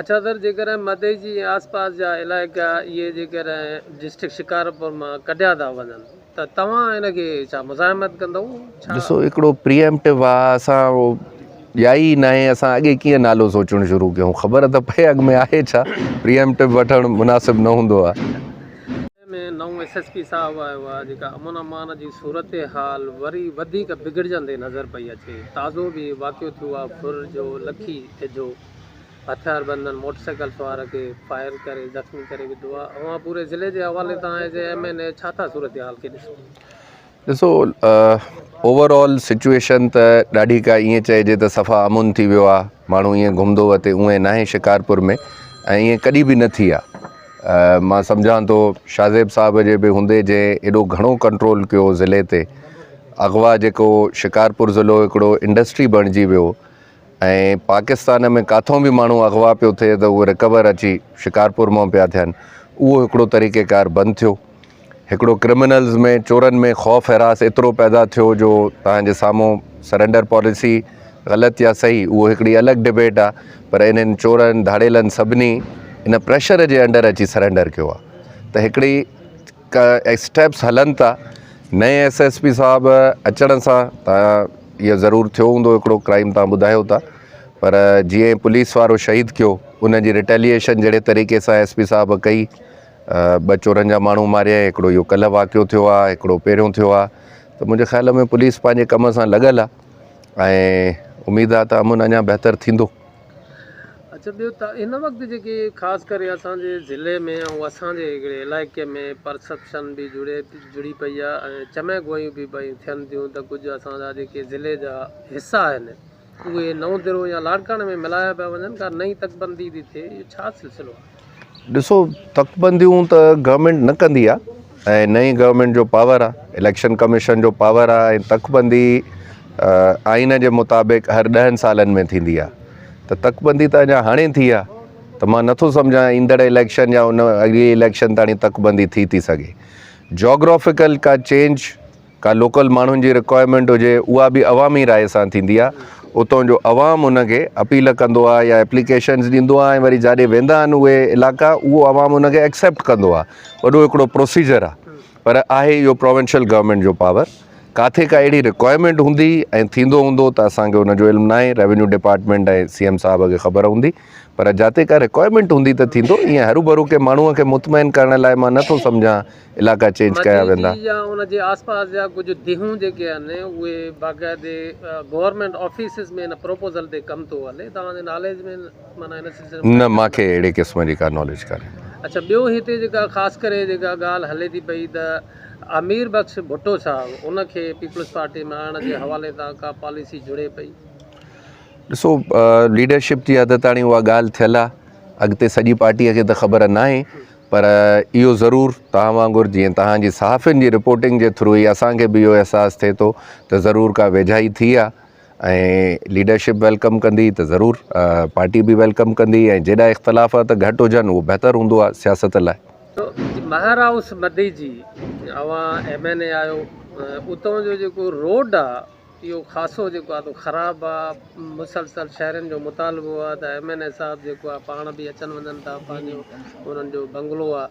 اڇا سر جيڪڏهن مدئجي ۽ آس پاس جا علائقا اهي جيڪڏهن ڊسٽرڪٽ شڪارپور مان ڪڍيا ٿا وڃن ته توهان ان کي ڇا مزاحمت ڪندؤ ڇا؟ ڏسو هڪڙو پري ايمپٽو آ اسان اهو ڄائي ئي ناهي اسان اڳي ڪيئن نالو سوچڻ شروع ڪيون خبر ته پئي اڳ ۾ آهي ڇا پري ايمپٽو وٺڻ مناسب نه هوندو آ. ۾ نئون ايس ايس پي صاحب آيو آ جيڪا امن امان جي صورتحال وري وڌيڪ بگڙجندي نظر پئي اچي تازو به واقعو ٿيو آ ڦر جو لکي جو هٿياربندن موٽرسائيڪل سوار کي فائر ڪري زخمي ڪري وڌو آهي، اوهان پوري ضلعي جي حوالي سان ايز اي ايم اين اي ڇا ٿا صورتحال کي ڏسو؟ ڏسو اوور آل سچويشن ته ڏاڍي ڪا ائين چئجي ته صفا امن ٿي ويو آهي ماڻهو ائين گهمندو وتي اونئين ناهي شڪارپور ۾ ۽ ائين ڪڏهن به نه ٿي آهي مان سمجهان ٿو شاهزيب صاحب جي به هوندي جنهن ايڏو گهڻو ڪنٽرول ڪيو ضلعي تي اغوا جيڪو شڪارپور ضلعو هڪڙو انڊسٽري بڻجي ويو ۽ پاڪستان ۾ ڪاٿون به ماڻهو اغوا پيو ٿئي ته اهي رڪور اچي شڪارپور مان پيا ٿين اهو هڪڙو طريقي ڪار بند ٿيو هڪڙو ڪرمنلز ۾ چورن ۾ خوف حراس ايترو پيدا ٿيو جو توهان جي سامهون سرينڊر پاليسي غلط يا صحيح اهو هڪڙي الڳ ڊبيٽ آ پر انهن چورن ڌاڙيلن سڀني ان پريشر جي انڊر اچي سرينڊر ڪيو آ ته هڪڙي اسٽيپس هلن ٿا نئين ايس ايس پي صاحب اچڻ سان ته اهو ضرور ٿيو هوندو هڪڙو ڪرائيم تان ٻڌايو ٿا پر جيئن پوليس وارو شهيد ٿيو ان جي ريٽيليئيشن جهڙي طريقي سان ايس پي صاحب ڪئي ٻه چورن جا ماڻهو ماريائين هڪڙو اهو ڪلهه واقعو ٿيو آهي هڪڙو پهريون ٿيو آهي ته منهنجي خيال ۾ پوليس پنهنجي ڪم سان لڳل آهي ۽ اميد آهي ته امن اڃا بهتر ٿيندو. اڇا ٻيو ته هن وقت جيڪي خاص ڪري اسان جي ضلعي ۾ ۽ اسان جي هڪڙي علائقي ۾ پرسپشن به جڙي جڙي پئي آهي ۽ چمي گويون به پيون ٿين ٿيون ته ڪجهه اسان جا جيڪي ضلعي جا حصا آهن اهي نئون درو يا لاڙڪاڻي ۾ ملايا پيا وڃن ڪا نئين تڪبندي ٿي ٿئي اهو ڇا سلسلو آهي؟ ڏسو تڪبنديون ته گورنمينٽ نه ڪندي آ ۽ نه ئي گورنمينٽ جو پاور آ اليڪشن ڪميشن جو پاور آ ۽ تڪبندي آئين جي مطابق هر ڏهن سالن ۾ ٿيندي آ ته تڪبندي ته اڃا هاڻي ٿي آ ته مان نٿو سمجهان ايندڙ اليڪشن يا ان اڳلي اليڪشن تاڻي تڪبندي ٿي ٿي سگهي جاگرافيڪل ڪا چينج ڪا لوڪل ماڻهن جي رڪوائرمينٽ هجي اها به عوامي راء سان ٿيندي آهي اتان جو عوام ان کي اپيل ڪندو آهي يا ايپليڪيشنز ڏيندو آهي ۽ وري جاڏي ويندا آهن اهي علائقا اهو عوام ان کي ايڪسيپٽ ڪندو آهي وڏو هڪڙو پروسيجر آهي پر آهي اهو پروونشل گورنمينٽ جو پاور ڪاٿي ڪا اهڙي رڪوائرمينٽ هوندي ۽ ٿيندو هوندو ته اسان کي ان جو علم ناهي ريونيو ڊپارٽمينٽ ۽ سي ايم صاحب کي خبر هوندي پر جاتي ڪا رڪوائرمينٽ هوندي ته ٿيندو ائين هروڀرو ڪنهن ماڻهو کي مطمئن ڪرڻ لاء مان نٿو سمجهان علائقا چينج ڪيا ويندا. مديجي يا ان جي آس پاس جا ڪجهه ديهون جيڪي آهن اهي باقاعدي گورنمينٽ آفيسز ۾ ان پروپوزل تي ڪم ٿو هلي توهان جي ناليج ۾ معنيٰ ان سلسلي ۾ نه مان کي اهڙي قسم جي ڪا ناليج ڪانهي. اڇا ٻيو هتي جيڪا خاص ڪري جيڪا ڳالهه هلي ٿي پئي ته امير بخش ڀٽو صاحب ان کي پيپلز پارٽي ۾ آڻڻ جي حوالي سان ڪا پاليسي جڙي پئي. ڏسو ليڊرشپ جي حد تاڻي اها ڳالهه ٿيل آهي اڳتي سڄي پارٽي کي ته خبر ناهي پر اهو ضرور توهان وانگر جيئن توهان جي صحافين جي رپورٽنگ جي ٿرو ئي اسان کي به اهو احساس ٿئي ٿو ته ضرور ڪا ويجهائي ٿي آ ۽ ليڊرشپ welcome ڪندي ته ضرور پارٽي به welcome ڪندي ۽ جيڏا اختلاف ته گهٽ هجن اهو بهتر هوندو آ سياست لاء. مهر هائوس مديجي اوهان ايم اين اي آهيو اتان جو جيڪو روڊ آ اهو خاصو جيڪو آ سو خراب آ مسلسل شهرين جو مطالبو آ ته ايم اين اي صاحب جيڪو آ پاڻ به اچن وڃن ٿا پنهنجو انهن جو بنگلو آ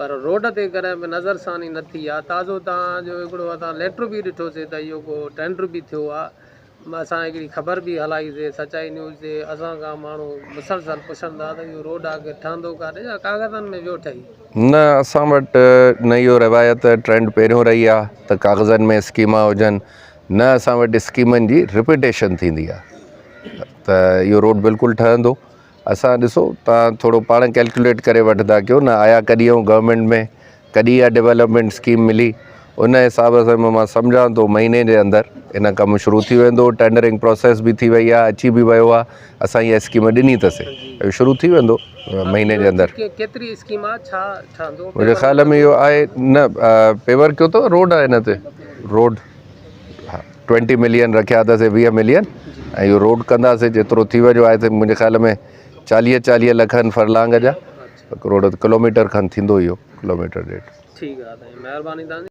پر روڊ تي ڪڏهن به نظر ثاني نه ٿي آ تازو تان جو هڪڙو اسان ليٽر به ڏٺوسي ته اهو ڪو ٽينڊر به ٿيو آ اسان هڪڙي خبر به هلائي سي سچائي نيوز تي اسان کان ماڻهو مسلسل پڇن ٿا ته اهو روڊ آخر ٺهندو ڪاڏي يا ڪاغذن ۾ ويو ٺهي. نه اسان وٽ نه اهو روايت ٽرينڊ پهريون رهي آ ته ڪاغذن ۾ اسڪيما هجن نه اسان وٽ اسڪيمن جي رپيٽيشن ٿيندي آ ته اهو روڊ بلڪل ٺهندو اسان ڏسو تان ٿورو پاڻ ڪيلڪوليٽ ڪري وٺندا ڪيو نه آيا ڪڏهن آهيون گورنمينٽ ۾ ڪڏهن اها ڊولپمينٽ اسڪيم ملي ان حساب سان مان سمجهان ٿو مهيني جي اندر ان ڪم شروع ٿي ويندو ٽينڊرنگ پروسيس به ٿي وئي آ اچي به ويو آ اسان اها اسڪيم ڏني اٿس اهو شروع ٿي ويندو مهيني جي اندر ڪيتري اسڪيم آ ڇا ٺهندو منهنجي خيال ۾ اهو آهي نه پيور ڪيو اٿو روڊ آهي هن تي روڊ ها ٽوئنٽي ملين رکيا اٿس 20 ملين ۽ اهو روڊ ڪنداسي جيترو ٿي ويو آهي ته منهنجي خيال ۾ چاليهه چاليهه لکن فرلانگ جا ڪروڙ ڪلوميٽر کن ٿيندو اهو ڪلوميٽر ڏيڍ. ٺيڪ آ سائين مهرباني توهان جي.